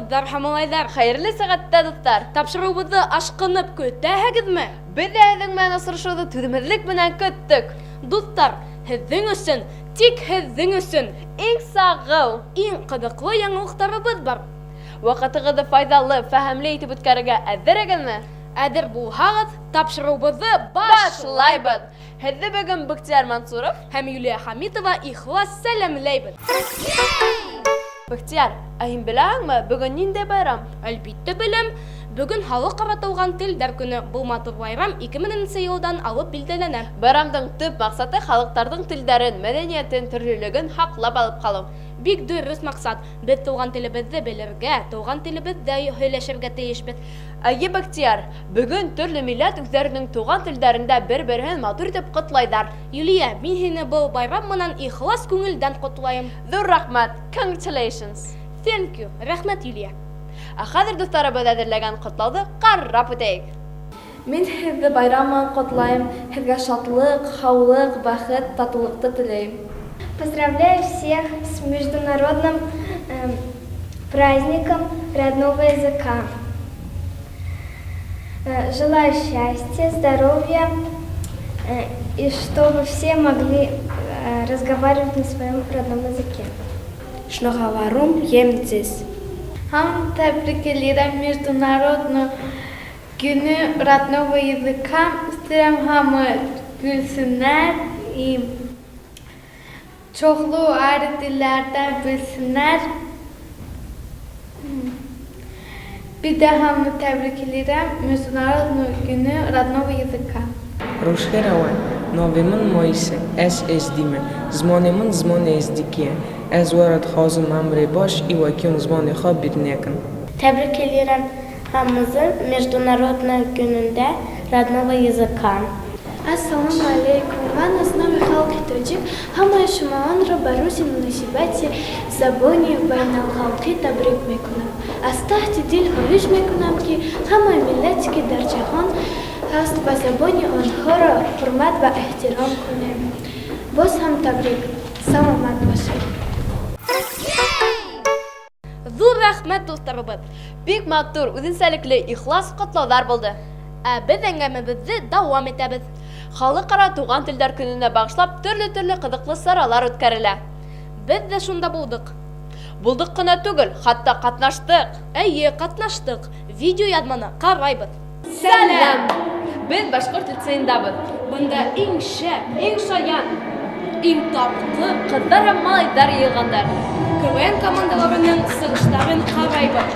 Ҡыҙҙар һәм малайҙар! Хәйерле сәғәттә, дуҫтар! Тапшырыуыбыҙҙы ашҡынып көтәһегеҙме? Беҙ ҙә һеҙҙең менән осрашыуҙы түҙемһеҙлек менән көттөк. Дуҫтар, һеҙҙең өсөн, тик һеҙҙең өсөн иң сағыу, иң ҡыҙыҡлы яңылыҡтарыбыҙ бар. Ваҡытығыҙҙы файҙалы, фәһемле итеп үткәрергә әҙерегеҙме? Әҙер булһағыҙ, тапшырыуыбыҙҙы башлайбыҙ! Һеҙҙе бөгөн Бөхтиәр Мансуров һәм Юлия Хамитова ихлас сәләмләйбеҙ. Бөхтиәр, ә һин беләһеңме, бөгөн ниндәй байрам? Әлбиттә беләм. Бөгөн Халыҡ-ара туған телдәр көнө. Был матур байрам 2000 нсе йылдан алып билдәләнә. Байрамдың төп маҡсаты халыҡтарҙың телдәрен, мәҙәниәтен, төрлөлөгөн һаҡлап алып ҡалыу. Бик дөрөҫ маҡсат. Беҙ туған телебеҙҙе белергә, туған телебеҙҙә һөйләшергә тейешбеҙ. Әйе, Бәхтияр, бөгөн төрлө милләт үҙҙәренең туған телдәрендә бер-береһен матур итеп ҡотлайҙар. Юлия, мин һине был байрам менән ихлас күңелдән ҡотлайым. Ҙур рәхмәт! Congratulations! Thank you! Рәхмәт, Юлия. Ә хәҙер дуҫтарыбыҙ әҙерләгән ҡотлауҙы ҡарап үтәйек. Мин һеҙҙе байрам менән ҡотлайым, һеҙгә шатлыҡ, һаулыҡ, бәхет, татыулыҡты теләйем. Поздравляю всех с международным праздником родного языка. Желаю счастья, здоровья и чтобы все могли разговаривать на своем родном языке. Шногаварум емцис. Hamını təbrik eləyirəm Международный günü родного языка. İstəyirəm hamı gülsünlər, çoxlu ayrı dillərdən bilsinlər. Bir də hamını təbrik eləyirəm Международный günü родного языка. Roj xêra we. Navê min Mayîs e. Ez êzdî me. Zimanê min zimanê êzdîkî ye. Ez we re dixwazim emrê baş î wekî hûn zimanê xwe bîr nekin. Təbrik eləyirəm hamımızı Международный günündə родного языка. Ассалому алайкум. Ман аз номи халқи тоҷик ҳамаи шумоонро ба рӯзи муносибати забони байналхалқӣ табрик мекунам. Аз таҳти дил хоҳиш мекунам, ки ҳамаи миллате, ки дар ҷаҳон ҳаст, ба забони онҳоро ҳурмат ва эҳтиром кунем. Боз ҳам табрик. Саломат бошед. Ҙур рәхмәт, дуҫтарыбыҙ! Бик матур, үҙенсәлекле, ихлас ҡотлауҙар булды. Ә беҙ әңгәмәбеҙҙе дауам итәбеҙ. Халыҡ-ара туған телдәр көнөнә бағышлап төрлө-төрлө ҡыҙыҡлы саралар үткәрелә. Беҙ ҙә шунда булдыҡ. Булдыҡ ҡына түгел, хатта ҡатнаштыҡ. Эйе, ҡатнаштыҡ. Видеояҙманы ҡарайбыҙ. Сәләм! Беҙ башҡорт лицейындабыҙ. Бында иң шәп, иң шаян, иң тапҡыр ҡыҙҙар һәм малайҙар йыйылғандар. КВН командаларының сығыштарын ҡарайбыҙ.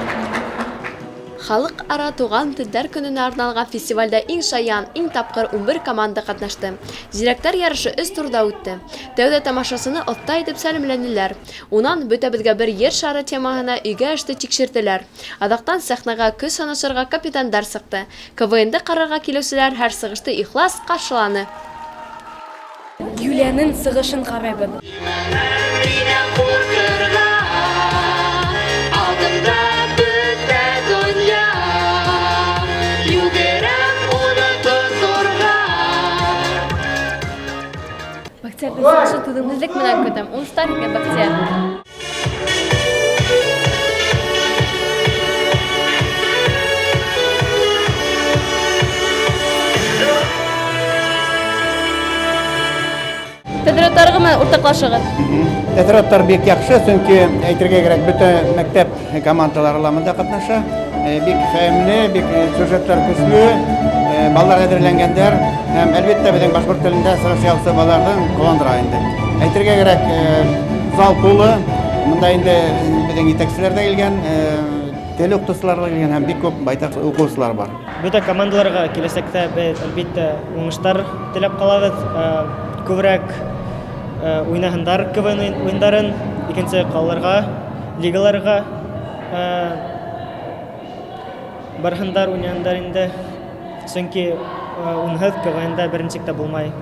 Халыҡ-ара туған телдәр көнөнә арналған фестивалдә иң шаян, иң тапҡыр 11 команда ҡатнашты. Зирәктәр ярышы 3 турҙа үтте. Тәүҙә тамашасыны оҫта итеп сәләмләнеләр. Унан бөтәбеҙгә бер ер шары темаһына өйгә эште тикшерҙеләр. Аҙаҡтан сәхнәгә көс һанашырға капитандар сыҡты. КВН-ды ҡарарға килеүселәр һәр сығышты ихлас ҡаршыланы. Юлияның сығышын ҡарайбыҙ. Бәхтиәрҙең сығышын түҙемһеҙлек менән көтәм. Уңыштар һиңә, Бәхтиәр! Тәьҫораттарығыҙ менән уртаҡлашығыҙ. Тәьҫораттар бик яҡшы, сөнки әйтергә кәрәк, бөтә мәктәп командалары ла бында ҡатнаша. Бик фәһемле, бик сюжеттар көслө, балалар әҙерләнгәндәр. Һәм әлбиттә беҙҙең башҡорт телендә сығыш яһаусы балаларҙың ҡыуандыра инде. Әйтергә кәрәк, зал тулы. Бында инде беҙҙең етәкселәр ҙә килгән, тел уҡытыусылар ҙа килгән һәм бик күп байтаҡ уҡыусылар бар. Бөтә командаларға киләсәктә беҙ әлбиттә уңыштар теләп ҡалабыҙ. Күберәк уйнаһындар КВН уйындарын, икенсе ҡалаларға, лигаларға барһындар, уйнаһындар инде. Сөнки унһыҙ КВНда бер нисек тә булмай.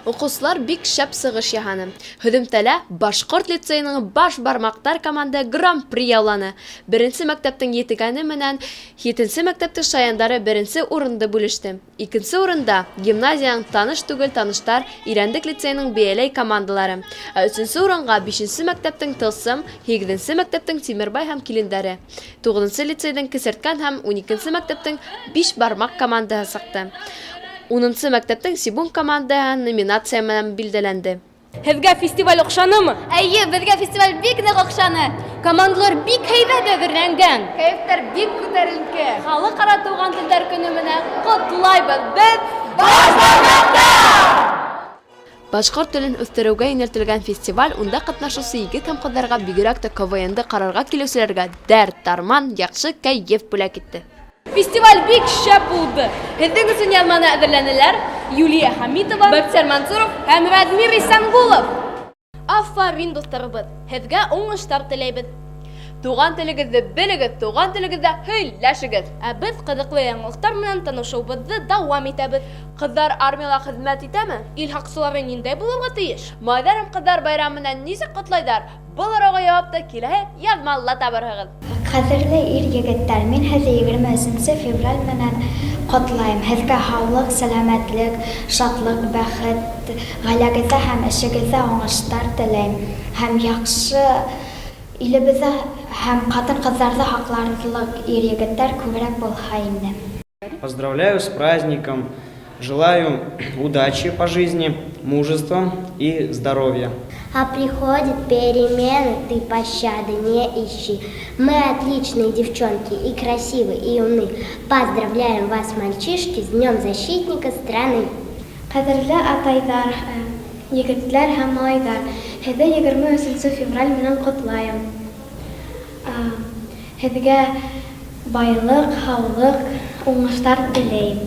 Уҡыусылар бик шәп сығыш яһаны. Һөҙөмтәлә Башҡорт лицейының Баш бармаҡтар командаһы гран-при яуланы. Беренсе мәктәптең Етегәне менән етенсе мәктәптең Шаяндары беренсе урынды бүлеште. Икенсе урында, гимназиянең Таныш түгел таныштар, Ирәндек лицейының Бейәләй командалары. Ә өсөнсө урынға бишенсе мәктәптең Тылсым, һигеҙенсе мәктәптең Тимербай һәм килендәре, туғыҙынсы лицейҙың Кесерткән һәм уникенсе мәктәптең Биш бармаҡ командаһы сыҡты. Унынсы мәктәптең Сибун командаһы номинация менән билдәләнде. Һеҙгә фестиваль оҡшанымы? Әйе, беҙгә фестиваль бик ныҡ оҡшаны. Командалар бик һәйбәт әҙерләнгән. Кәйефтәр бик күтәренке. Халыкара туган телләр көне менән котлайбыз! Без Башбармактар! Башҡорт телен үҫтереүгә йүнәлтелгән фестиваль унда ҡатнашыусы егет һәм ҡыҙҙарға, бигерәк тә КВНды ҡарарға килеүселәргә дәрт-дарман, яҡшы кәйеф бүләк итте. Фестиваль бик шәп булды. Һеҙҙең өсөн яҙманы әҙерләнеләр Юлия Хәмитова, Бәхтияр Мансуров һәм Радмир Исәнгулов. Афарин, дуҫтарыбыҙ! Һеҙгә уңыштар теләйбеҙ. Туған телегеҙҙе белегеҙ, туған телегеҙҙә һөйләшегеҙ! Ә беҙ ҡыҙыҡлы яңылыҡтар менән танышыуыбыҙҙы дауам итәбеҙ. Ҡыҙҙар армияла хеҙмәт итәме? Ил һаҡсылары ниндәй булырға тейеш? Малайҙар һәм ҡыҙҙар байрам менән нисек ҡотлайҙар? Был һорауға яуапты киләһе яҙмала табырһығыҙ. Ҡәҙерле ир-егеттәр, мин һеҙҙе 23 нсе февраль менән ҡотлайым. Һеҙгә һаулыҡ, сәләмәтлек, шатлыҡ, бәхет, ғаиләгеҙҙә һәм эшегеҙҙә уңыштар теләйем һәм яҡшы илебеҙҙе һәм ҡатын-ҡыҙҙарҙы һаҡларлыҡ ир-егеттәр күберәк булһа ине. Поздравляю с праздником! Желаю удачи по жизни, мужества и здоровья. А приходят перемены, ты пощады не ищи. Мы отличные девчонки, и красивы, и умны. Поздравляем вас, мальчишки, с Днем защитника страны. Кадерле атайдар, егетләр һәм малайдар, һеҙҙе 23 нче февраль менән котлайым. Һеҙгә байлыҡ, һаулыҡ, уңыштар теләйем.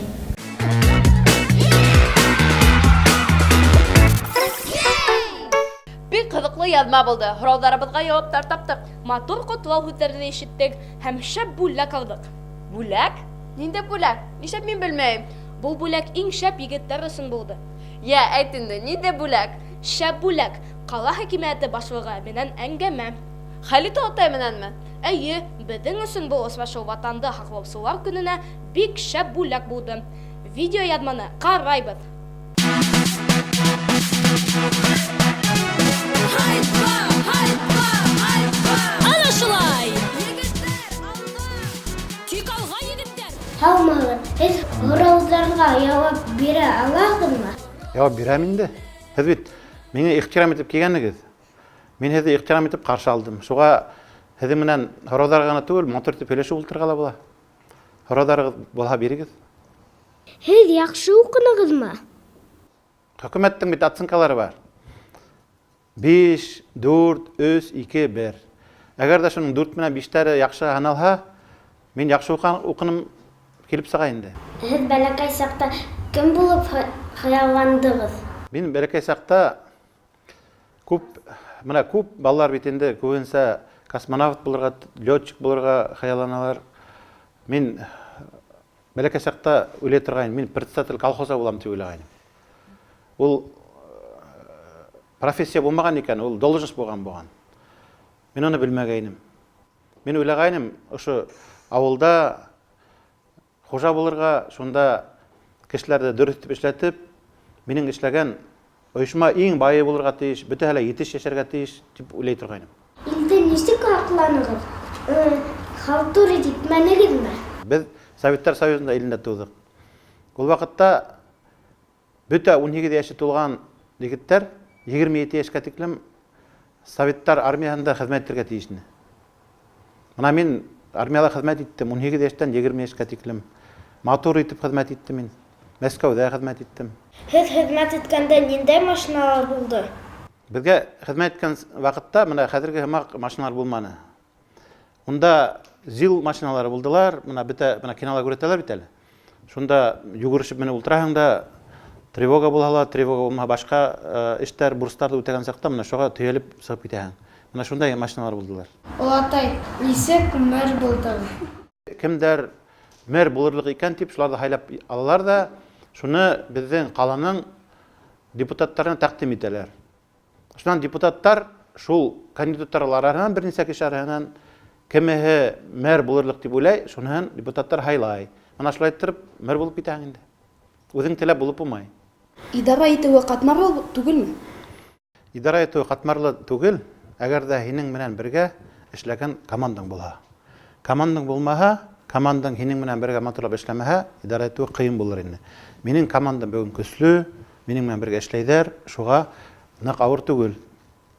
Бик ҡыҙыҡлы яҙма булды. Һорауҙарыбыҙға яуаптар таптыҡ. Матур ҡотлау һүҙҙәрен ишеттек һәм шәп бүләк алдыҡ. Бүләк? Ниндәй бүләк? Нишләп мин белмәйем? Был бүләк иң шәп егеттәр өсөн булды. Йә, әйт инде, ниндәй бүләк? Шәп бүләк, ҡала хакимиәте башлығы менән әңгәмә. Хәлит олатай менәнме? Әйе, беҙҙең өсөн был осрашыу Ватанды һаҡлаусылар көнөнә бик шәп бүләк булды. Видеояҙманы ҡарайбыҙ. Ана шулай! Егеттәр, алға! Тик алға, егеттәр! Һаумыһығыҙ, һеҙ һорауҙарға яуап бирә алаһығыҙмы? Яуап бирәм инде. Һеҙ бит миңә ихтирам итеп килгәнегеҙ. Мин һеҙҙе ихтирам итеп ҡаршы алдым. Шуға һеҙҙең менән һорауҙарға ғына түгел, матур итеп һөйләшеп ултырырға ла була. Һорауҙарығыҙ булһа бирегеҙ. Һеҙ яҡшы уҡынығыҙмы? Хөкүмәттең бит оценкалары бар. 5, 4, 3, 2, 1. Әгәр ҙә шуның 4 менән 5-тәре яҡшы һаналһа, мин яҡшы уҡыным килеп сыға инде. Һеҙ бәләкәй саҡта кем булып хыялландығыҙ? Мин бәләкәй саҡта күп, менә күп балалар бит инде күбенсә космонавт булырға, летчик булырға хыялланалар. Мин бәләкәй саҡта уйлай торғайным, мин председатель колхоза булам тип уйлағайным. Ул профессия булмаған икән, ул должность булған булған. Мин уны белмәгәйнем. Мин уйлағайным, ошо ауылда хужа булырға, шунда кешеләрҙе дөрөҫ итеп эшләтеп, минең эшләгән ойошма иң байы булырға тейеш, бөтәһе лә етеш йәшәргә тейеш тип уйлай торғайным. Илде нисек һаҡланығыҙ? Халтура итмәнегеҙме? Беҙ Советтар Союзында илендә тыуҙыҡ. Ул ваҡытта бөтә 18 йәше тулған егеттәр 27 йәшкә тиклем Советтар армияһында хеҙмәт итергә тейеш ине. Мына мин армияла хеҙмәт иттем, 18 йәштән 20 йәшкә тиклем. Матур итеп хеҙмәт иттем мин. Мәскәүҙә хеҙмәт иттем. Һеҙ хеҙмәт иткәндә ниндәй машиналар булды? Беҙгә хеҙмәт иткән ваҡытта мына хәҙерге һымаҡ машиналар булманы. Унда ЗИЛ машиналары булдылар, мына бөтә мына кинола күрһәтәләр бит әле. Шунда йүгерешеп менеп ултыраһың да, тревога булһа ла, тревога булмаһа башҡа эштәр, бурыстарҙы үтәгән саҡта мына шуға төйәлеп сығып китәһең. Мына шундай машиналар булдылар. Олатай, нисек мэр булдығыҙ? Кемдәр мэр булырлыҡ икән тип шуларҙы һайлап алалар ҙа, шуны беҙҙең ҡаланың депутаттарына тәкъдим итәләр. Шуннан депутаттар шул кандидатуралар араһынан берничә кеше араһынан кемеһе мэр булырлык дип уйлай, шуныһын депутаттар һайлай. Менә шулай иттереп мэр булып китәһең инде. Үзең теләп булып булмай. Идара итеүе катмарлы түгелме? Идара итүе катмарлы түгел, әгәр дә һинең менән бергә эшләгән командаң булһа. Командаң булмаһа, командаң һинең менән бергә матурлап эшләмәһә, идара итүе кыен булыр инде. Минең командам бүген көсле, минең менән бергә эшләйҙәр, шуға ныҡ ауыр түгел.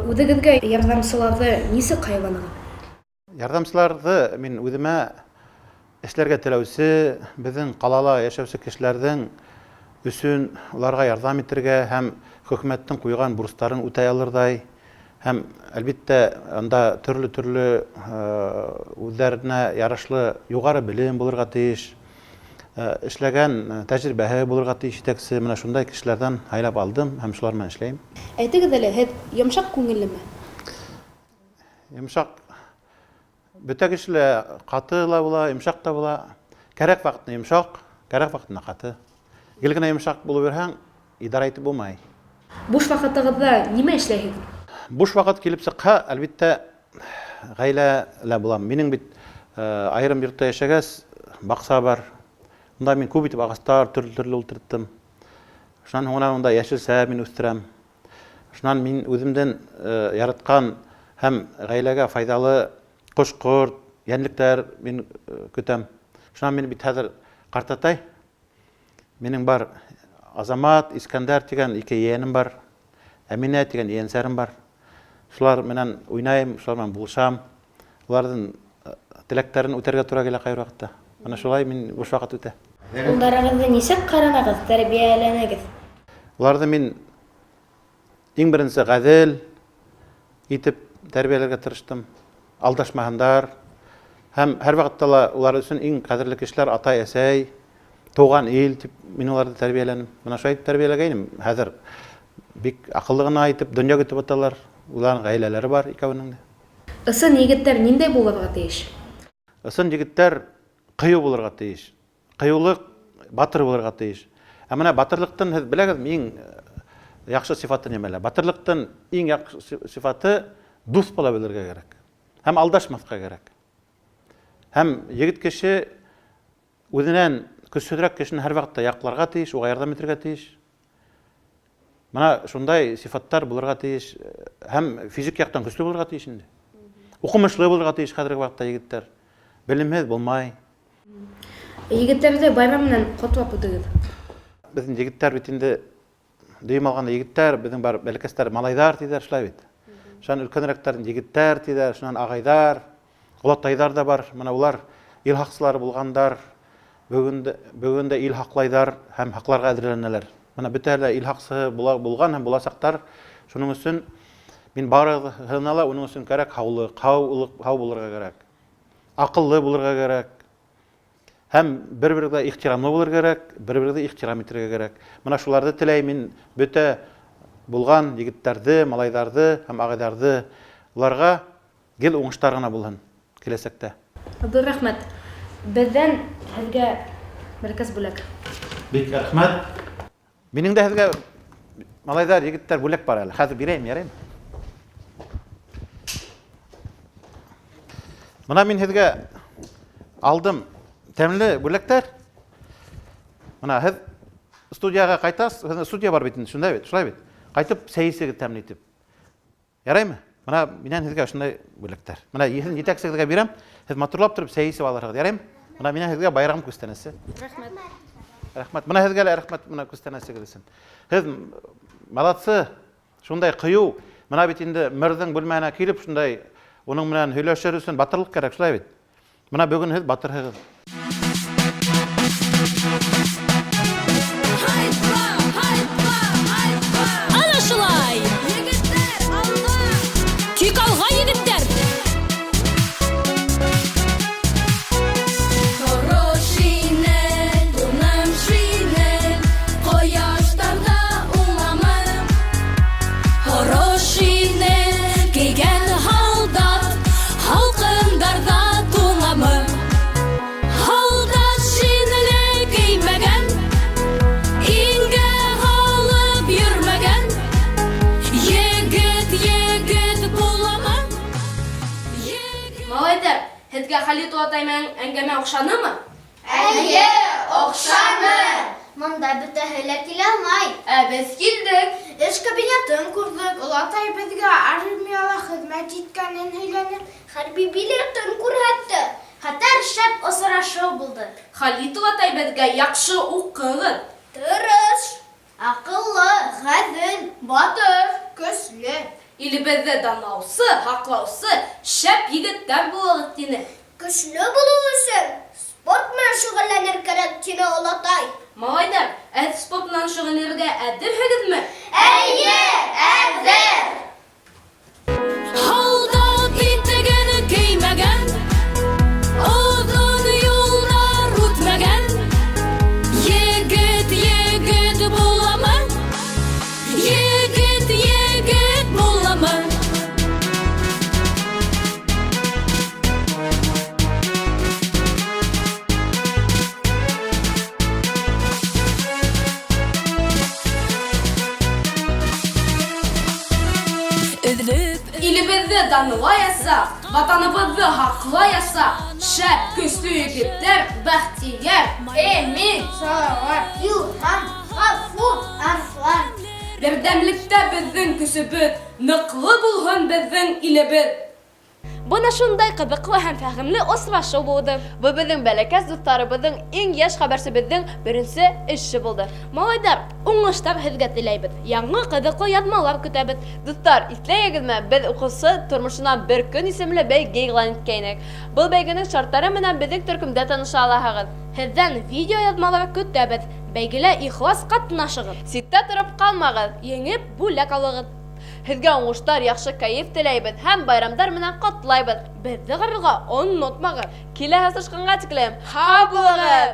Үҙегеҙгә ярҙамсыларҙы нисек һайланығыҙ? Ярҙамсыларҙы мин үҙемә эшләргә теләүсе, беҙҙең ҡалала йәшәүсе кешеләрҙең өсөн уларға ярҙам итергә һәм хөкүмәттең ҡуйған бурыстарын үтәй алырҙай һәм, әлбиттә, анда төрлө-төрлө үҙҙәренә ярашлы юғары белем булырға тейеш, эшләгән тәжрибәһе булырға тейеш етәксе. Менә шундай кешеләрҙән һайлап алдым һәм шулар менән эшләйем. Әйтегеҙ әле, һеҙ йомшаҡ күңеллеме? Йомшаҡ бөтә кеше лә ҡаты ла була, йомшаҡ та була. Кәрәк ваҡытында йомшаҡ, кәрәк ваҡытында ҡаты. Гел генә йомшаҡ булып йөрөһәң, идара итеп булмай. Буш ваҡытығыҙҙа нимә эшләйһегеҙ? Буш ваҡыт килеп сыҡһа, әлбиттә, ғаиләлә булам. Минең бит айырым йортта йәшәгәс, баҡса бар. Унда мин күп итеп ағастар төрлө-төрлө ултырттым. Шунан һуңынан унда йәшелсә мин үҫтерәм. Шунан мин үҙемдән яратҡан һәм ғаиләгә файҙалы ҡош-ҡорт, йәнлектәр мин көтәм. Шунан мин бит хәҙер ҡартатай. Минең бар Азамат, Искәндәр тигән ике ейәнем бар. Әминә тигән ейәнсәрем бар. Шулар менән уйнайым, шулар менән булышам. Уларҙың теләктәрен үтәргә тура килә ҡайһы ваҡытта. Бына шулай мин буш ваҡыт үтә. Улдарығыҙҙы нисек ҡаранығыҙ, тәрбиәләнегеҙ? Уларҙы мин иң беренсе ғәҙел итеп тәрбиәләргә тырыштым. Алдашмаһындар. Һәм һәр ваҡытта ла улар өсөн иң ҡәҙерле кешеләр атай, әсәй, тыуған ил тип мин уларҙы тәрбиәләнем. Бына шулай итеп тәрбиәләгәйнем. Хәҙер бик аҡыллы ғына итеп донъя көтөп яталар. Уларҙың ғаиләләре бар икәүһенең дә. Ысын егеттәр ниндәй булырға тейеш? Ысын егеттәр ҡыйыу булырға тейеш. Ҡыйыулыҡ батыр булырға тейеш. Ә менә батырлыҡтың һеҙ беләгеҙме иң яҡшы сифаты нимәлә? Батырлыҡтың иң яҡшы сифаты дуҫ була белергә кәрәк. Һәм алдашмаҫҡа кәрәк. Һәм егет кеше үҙенән көсһөҙөрәк кешене һәр ваҡытта яҡларға тейеш, уға ярҙам итергә тейеш. Мына шундай сифаттар булырға тейеш, һәм физик яҡтан көслө булырға тейеш инде. Уҡымышлы булырға тейеш хәҙерге ваҡытта егеттәр. Белемһеҙ булмай. Егеттәрҙе байрам менән ҡотлап үтегеҙ. Беҙҙең егеттәр бит инде, дөйөм алғанда егеттәр, беҙҙең бар бәләкәстәр малайҙар тиҙәр, шулай бит. Шунан өлкәнерәктәрен егеттәр тиҙәр, шунан ағайҙар, олатайҙар ҙа бар. Мына улар ил һаҡсылары булғандар, бөгөн дә ил һаҡлайҙар һәм һаҡларға әҙерләнәләр. Мына бөтәһе лә ил һаҡсыһы булған һәм буласаҡтар. Шуның өсөн мин барыһына ла уның өсөн кәрәк һаулыҡ, һау булырға кәрәк, аҡыллы булырға кәрәк, һәм бер-бергә ихтирамлы булырға кәрәк, бер-бергә ихтирам итергә кәрәк. Мына шуларҙы теләйем мин бөтә булған егеттәрҙе, малайҙарҙы һәм ағайҙарҙы. Уларға гел уңыштар ғына булһын киләсәктә. Ҙур рәхмәт. Беҙҙән һеҙгә бәләкәс бүләк. Бик рәхмәт. Минең дә һеҙгә, малайҙар, егеттәр, бүләк бар әле. Хәҙер бирәйем, яраймы? Мына мин һеҙгә алдым тәмле бүләктәр. Мына һеҙ студияға ҡайтасыз, һеҙҙең студия бар бит инде, шундай бит, шулай бит. Ҡайтып сәй эсегеҙ тәмле итеп. Яраймы? Мына минән һеҙгә ошондай бүләктәр. Мына һеҙҙең етәксегеҙгә бирәм, һеҙ матурлап тороп сәй эсеп алырһығыҙ, яраймы? Мына минән һеҙгә байрам күстәнәсе. Рәхмәт. Рәхмәт. Мына һеҙгә лә рәхмәт, мына күстәнәсегеҙ өсөн. Һеҙ молодцы, шундай ҡыйыу. Мына бит инде мэрҙың бүлмәһенә килеп, шундай уның менән һөйләшер өсөн батырлыҡ кәрәк, шулай бит. Мына бөгөн һеҙ батырһығыҙ. Ана шулай. Егеттәр, алға! Тик алға, егеттәр! оҡшанымы? Әйе, оҡшаны! Монда бөтәһе лә килә алмай. Ә беҙ килдек. Эш кабинетын күрҙек. Олатай беҙгә армияла хеҙмәт иткәнен һөйләне. Хәрби билетын күрһәтте. Хәтәр шәп осрашыу булды. Халит олатай беҙгә яҡшы уҡығыҙ. Тырыш, аҡыллы, ғәҙел, батыр, көслө. Илебеҙҙе данлаусы, һаҡлаусы шәп егеттәр булығыҙ, тине. Көслө булыу өсөн спорт менән шөғөлләнер кәрәк, тине олатай. Малайҙар, ә һеҙ спорт менән шөғөлләнергә әҙерһегеҙме? Әйе, әҙер! Һалдат итеген кеймәгән, оҙон юлдар үтмәгән егет егет буламы? Егет егет буламы? Илебеҙҙе данлаясаҡ, ватаныбыҙҙы һаҡлаясаҡ шәп, көслө егеттәр Бәхтиәр, Эмин, Салауат, Илһам, Ғәфүр, Арыҫлан. Берҙәмлектә беҙҙең көсөбөҙ, ныҡлы булһын беҙҙең илебеҙ. Бына шундай ҡыҙыҡлы һәм фәһемле осрашыу булды. Был беҙҙең бәләкәс дуҫтарыбыҙҙың иң йәш хәбәрсебеҙҙең беренсе эше булды. Малайҙар, уңыштар һеҙгә теләйбеҙ. Яңы ҡыҙыҡлы яҙмалар көтәбеҙ. Дуҫтар, иҫләйһегеҙме, беҙ уҡыусы тормошонан бер көн исемле бәйге иғлан иткәйнек. Был бәйгенең шарттары менән беҙҙең төркөмдә таныша алаһығыҙ. Һеҙҙән видеояҙмалар көтәбеҙ. Бәйгелә ихлас ҡатнашығыҙ. Ситтә тороп ҡалмағыҙ. Еңеп бүләк алығыҙ. Һеҙгә уңыштар, яҡшы кәйеф теләйбеҙ һәм байрамдар менән ҡотлайбыҙ. Беҙҙе ҡарарға онотмағыҙ. Киләһе осрашҡанға тиклем һау булығыҙ!